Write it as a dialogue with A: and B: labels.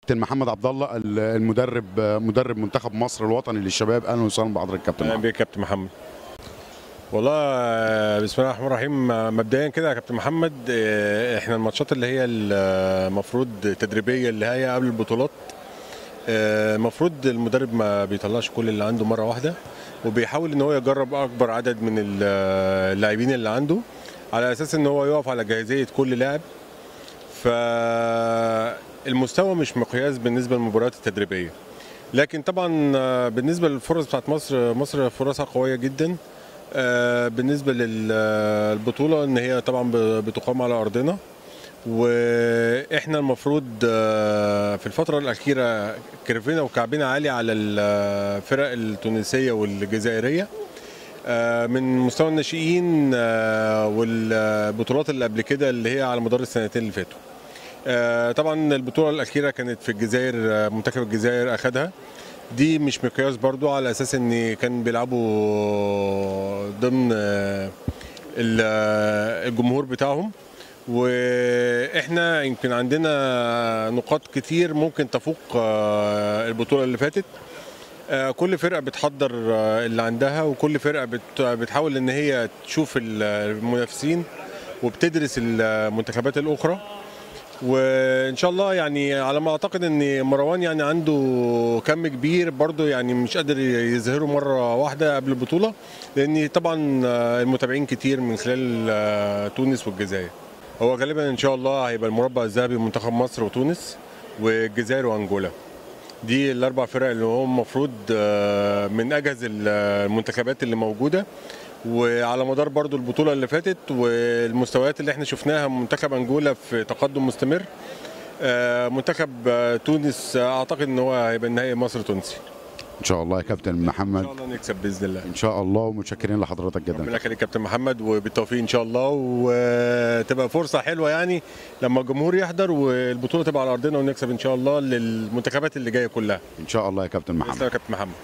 A: كابتن محمد عبد الله المدرب، مدرب منتخب مصر الوطني للشباب. اهلا وسهلا بحضرتك كابتن محمد.
B: اهلا بيك كابتن محمد. والله بسم الله الرحمن الرحيم. مبدئيا كده يا كابتن محمد، احنا الماتشات اللي هي المفروض تدريبية اللي هي قبل البطولات، المفروض المدرب ما بيطلعش كل اللي عنده مرة واحدة، وبيحاول ان هو يجرب اكبر عدد من اللاعبين اللي عنده على اساس ان هو يقف على جاهزية كل لاعب. فالمستوى مش مقياس بالنسبة للمباريات التدريبية، لكن طبعا بالنسبة للفرص بتاعت مصر، مصر فرصها قوية جدا بالنسبة للبطولة، ان هي طبعا بتقام على ارضنا، واحنا المفروض في الفترة الاخيرة كرفنا وكعبنا عالي على الفرق التونسية والجزائريه من مستوى الناشئين والبطولات اللي قبل كده اللي هي على مدار السنتين اللي فاتوا. طبعا البطولة الاخيرة كانت في الجزائر، منتخب الجزائر اخذها، دي مش مقياس برضو على اساس ان كان بيلعبوا ضمن الجمهور بتاعهم، واحنا يمكن عندنا نقاط كتير ممكن تفوق البطولة اللي فاتت. كل فرقه بتحضر اللي عندها، وكل فرقه بتحاول ان هي تشوف المنافسين وبتدرس المنتخبات الاخرى، وان شاء الله يعني على ما اعتقد ان مروان يعني عنده كم كبير برضه، يعني مش قادر يظهره مرة واحدة قبل البطولة، لان طبعا المتابعين كتير من خلال تونس والجزائر. هو غالبا ان شاء الله هيبقى المربع الذهبي منتخب مصر وتونس والجزائر وانجولا، دي الاربع فرق اللي هم المفروض من اجهز المنتخبات اللي موجودة، وعلى مدار برضو البطولة اللي فاتت والمستويات اللي احنا شفناها منتخب انجولا في تقدم مستمر. منتخب تونس اعتقد ان هو هيبقى النهائي مصر تونسي
A: ان شاء الله يا كابتن محمد.
B: ان شاء الله نكسب باذن الله
A: ان شاء الله، ومتشكرين لحضرتك جدا.
B: ربنا يخليك كابتن محمد، وبالتوفيق ان شاء الله، وتبقى فرصة حلوة يعني لما الجمهور يحضر والبطوله تبقى على ارضنا ونكسب ان شاء الله للمنتخبات اللي جاية كلها
A: ان شاء الله يا كابتن محمد.
B: يا كابتن محمد.